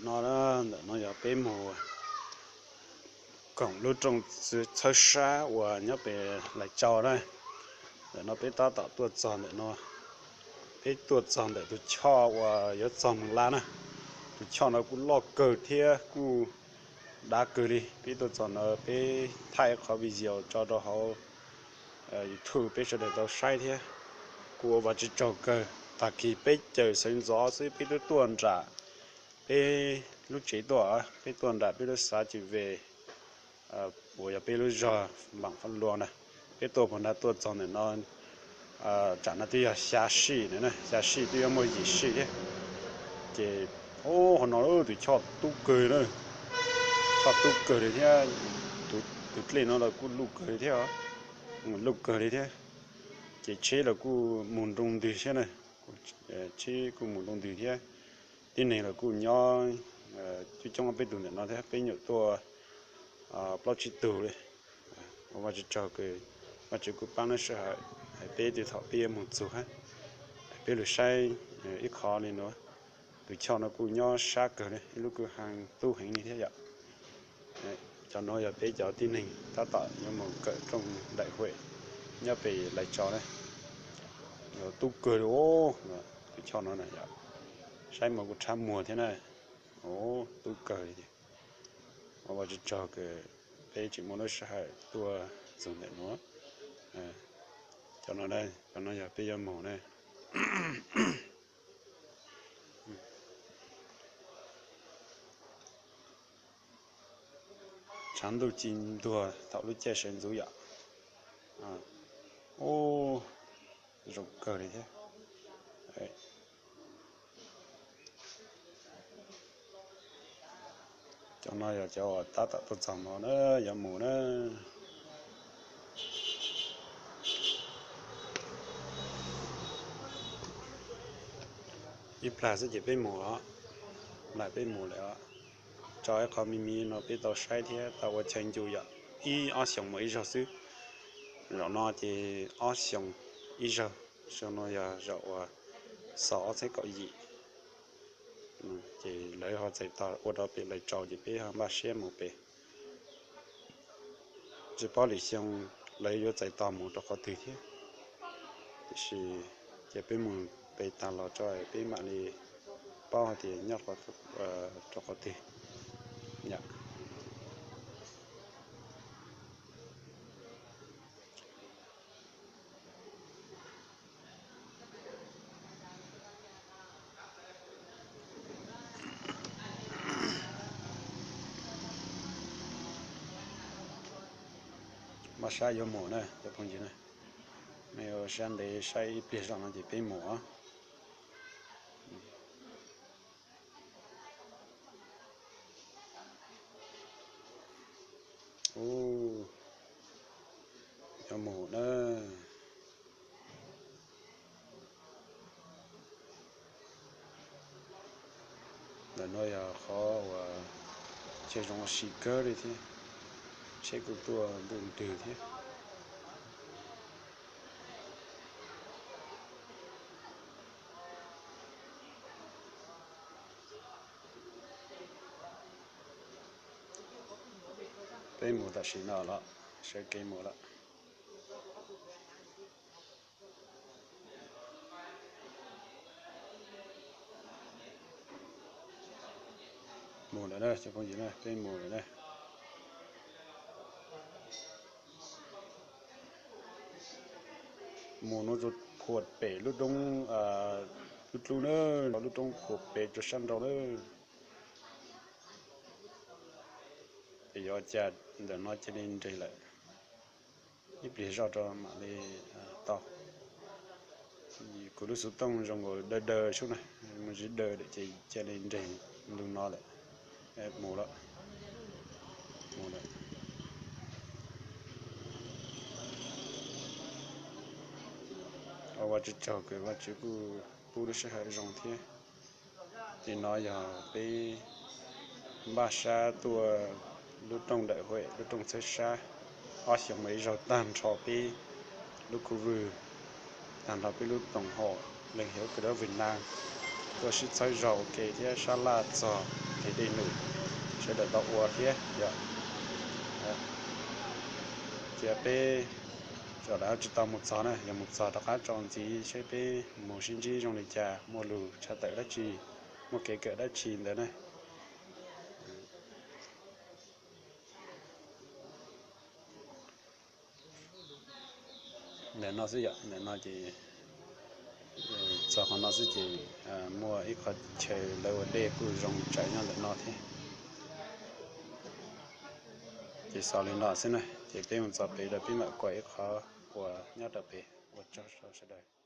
No, ntawm no yog peb mus koom lub rooj txhawb sab uas nyob pem Lais Tsau na. Ntawm no peb tab tom tuaj txog ntawm no, peb tuaj txog ntawm tus choj uas yuav txog Moos Lab na. Tus choj no kuj loj kawg thiab kuj dav kawg li. Peb tuaj txog no peb thaij qhov video tso rau hauv YouTube peb sawv daws tau saib thiab. Kuj ua Vajtswv tsaug kawg, tag kis peb caws sawv ntxov xwb peb twb tuaj nram peb lub tsev tuaj, peb tuaj nram peb lub xav cim ve uas yog peb lub zog Npam Fab Luas na. Peb tuaj puag nrad tuaj txog ntawm no, tsam no twb yog xya sij na, xya sij twb yuav muaj yim sij thiab. Ces, o, hauv no tus choj tub kawg na, choj tub kawg li thiab. Tus dlej no los kuj luj kawg li thiab, luj kawg li thiab. Ces tsheb los kuj mus nroo ntws thiab na, tsheb kuj mus nroo ntws thiab. Tib neeg los kuj nyob coob coob ob peb tug ntawm no thiab, peb nyuam tuaj plaub tsib tug li. Ua Vajtswv tsaug, Vajtswv kuj pab lub sij hawm, peb twb thaum peb yuav mus txug hab, peb lug saib ib qho li no. Tus choj no kuj nyob sab kawg li, ib lub kwj ha tub heev li thiab yom. Cov no yog peb cov tib neeg tab tom yuav mus kawm rooj daim huem nyob pem Lais Tsau na. Tub kawg li, tus choj no na yom, saib mas kuj rhab muag thiab na. Tub kawg li. Ua Vajtswv tsaug kws peb tseem muaj lub sij hawm tuaj txug ntawm nuav. Cov no, cov no yog peb yuav mus na. Tshav ntuj ci ntuag thaum lub caij sawv ntxuv yom. Ub, zoo kawg li thiab. Cov no yog cov uas tab tom tuaj txog no na, yuav mus na. Ib plag xwb ces peb mus os, peb mus lawm os. Tso ib qho me me no peb tau saib thiab tau ua chaw ncu yom, ib ob xyoos mus ib zaug xwb. Zaum no ces ob xyoos ib zaug, zaum no yog zaum uas xaus ob txhiab kaum yim. Ces lawv ho txais tos ua rau pem Lais Tsau ces peb ho npaj siab mus pem. Tsis paub lwm xyoo lawv yuav txais tos mus rau qhov twg thiab, tiam sis ces peb mus pem tag los tso peb mam li paub hais tias nyob rau qhov twg. Maj sab yuav mus na cov phooj ywg na, mej ua siab ntev saib ib pliag zog no ces peb mus os. Ub, yuav mus na. Ntawm no yog qhov uas chaw zoo ua si kawg li thiab, tsheb kuj tuaj ntuj nrwg thiab. Peb mus tam sim no los, sawv kev mus lawm. Mus lawm na cov phooj ywg na, peb mus lawm na. Mus no rau phuam pem lub roob, lub dlub na, lub roob phuam pem rau sab nraud na. Es yuav cas ntawm no cia li nres lawm. Ib pliag zoj rau mam li tau. Kuv lub xov tooj zoo nkaus daw daw sub na, mus zib daw lawm ces cia li nres ntu no lawm. Mus lawm, mus lawm. Ua Vajtswv tsaug kws Vajtswv kuj pub lub sij hawm zoo thiab. Li no yog peb npaj sab tuaj lub rooj dawm huam, lub rooj txhawb sab, ob xyoos mas ib zaug tag nrho peb lub khub vwg, tag nrho peb lub toom hom leej hiav kwv dawb Vij Nam tuaj sib txhawb zog ua ke thiab sab laj txog dej num sawv daws tau ua thiab yom. Cia peb, tsis tau mus txog na, yog mus txog rov qab tso ntxiv seb peb mus sib ntsib zoo li cas, muaj lus tshaj tawm dab tsi, muaj kev kawm dab tsi ntawd na. Ntawm no xwb yom, ntawm no ces txog qhov no xwb ces muaj ib qho chaw lawv ua dej kuj zoo tsawv nyob ntawm no thiab. Ces xaus li no xwb na, ces peb mus txog pem rau peb mam kuaj ib qho uas nyob rau pem. Ua tsaug rau sawv daws.